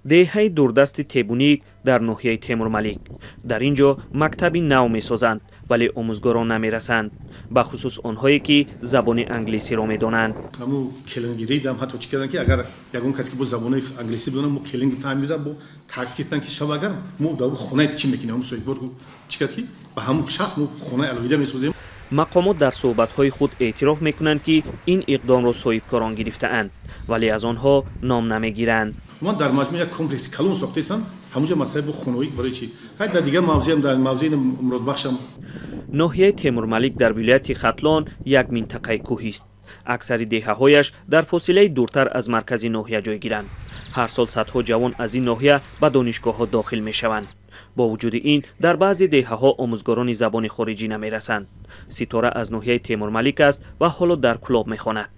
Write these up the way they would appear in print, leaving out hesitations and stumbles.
Деҳаи дурдасти Тебуник дар ноҳияи Темурмалик. Дар ин ҷо мактаби нав месозанд, вале омӯзгорон намерасанд, бахусус онҳое ки забони англисиро медонанд. Ҳамун келингиридам ҳатто чӣ карданд, ки агар ягон касе ки бо забони англисӣ бидонад, мо келин гирифтан меда, бо таъкид карданд, ки шава агар мо дар хонаи чӣ мекунем. Ҳамун соҳибкор чӣ кард, ки ба ҳамун шахс мо хонаи алоҳида месозем. Мақомот дар суҳбатҳои худ эътироф мекунанд, ки ин иқдомро соҳибкорон гирифтаанд, вале аз онҳо ном намегиранд. Мо дар маҷмӯъ як комплекси калон сохтаистанд, ҳамунҷо масъалаи бо хонаҳои барои чӣ ҳай дар дигар мавзеам, дар мавзеи Муродбахшам. Ноҳияи Темурмалик дар вилояти Хатлон як минтақаи кӯҳист. Аксари деҳаҳояш дар фосилаи дуртар аз маркази ноҳия ҷойгиранд. Ҳар сол садҳо ҷавон аз ин ноҳия ба донишгоҳҳо дохил мешаванд. Бо вуҷуди ин, дар баъзе деҳаҳо омӯзгорони забони хориҷӣ намерасанд. Ситора аз ноҳияи Темурмалик аст ва ҳоло дар Кӯлоб мехонад.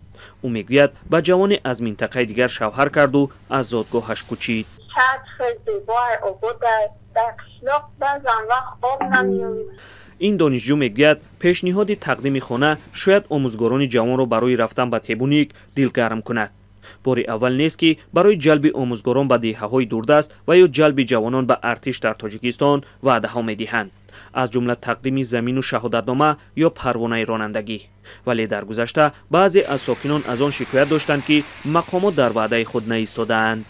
Ӯ мегӯяд, ба ҷавоне аз минтақаи дигар шавҳар карду аз зодгоҳаш кӯчид. Ин донишҷӯ мегӯяд, пешниҳоди тақдими хона шояд омӯзгорони ҷавонро барои рафтан ба Тебуник дилгарм кунад. Бори аввал нест, ки барои ҷалби омӯзгорон ба деҳаҳои дурдаст ва ё ҷалби ҷавонон ба артиш дар Тоҷикистон ваъдаҳо медиҳанд, аз ҷумла тақдими замину шаҳодатнома ё парвонаи ронандагӣ. Вале дар гузашта баъзе аз сокинон аз он шикоят доштанд, ки мақомот дар ваъдаи худ наистодаанд.